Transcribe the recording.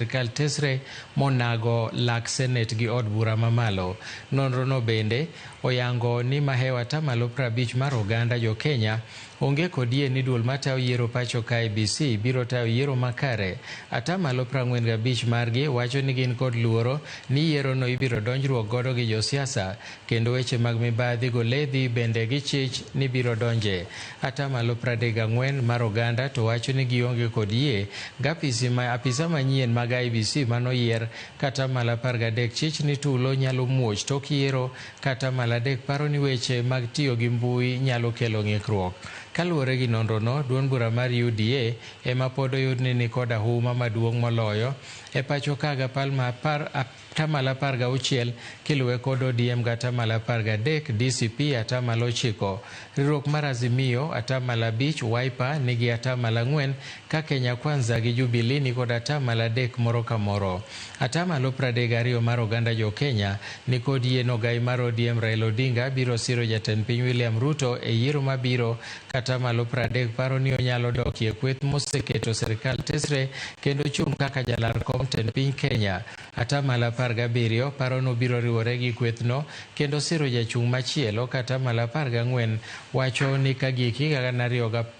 Sirkal tesre monago lak Senet gi od bura mamalo. Nonrono bende oyango ni mahewa 50% mar oganda jo Kenya onge kod yie ni duol matayo yiero pacho ka IEBC biro tayo yiero makare. 45% margi wacho ni gin kod luoro ni yierono ibiro donjruok godo gi josiasa kendo weche mag mibadhi goledhi bende gichich ni biro donje. 34% mar oganda to wacho ni gionge kod yie gapisi ma apisa manyien mag IEBC manoyier ka 13% chich ni tulo nyalo muoch tok yiero ka 3% paro ni weche mag tiyo gi mbui nyalo kelo ng'ikruok. Kaluwore gi nonrono, duond bura mar UDA ema pod oyud ni nikod ahuma maduong' moloyo e pacho ka gi 16% kiluwe kod ODM gi 13%, DCP 9%, riwruok mar Azimio 5%, Wiper nigi 4% ka Kenya Kwanza gi Jubilee nikod 3% moro ka moro. 32% mar oganda jo Kenya nikod yie nogai mar ODM Raila Odinga biro siro jatend piny William Ruto e yiero mabiro ka 30% paro ni onyalo dokie kweth moseketo sirkal tesre kendo chung' kaka jalar kom tend piny Kenya. 17% paro no biro riwore gi kwethno kendo siro jachung' machielo ka 14% wacho ni ka gik higa 20.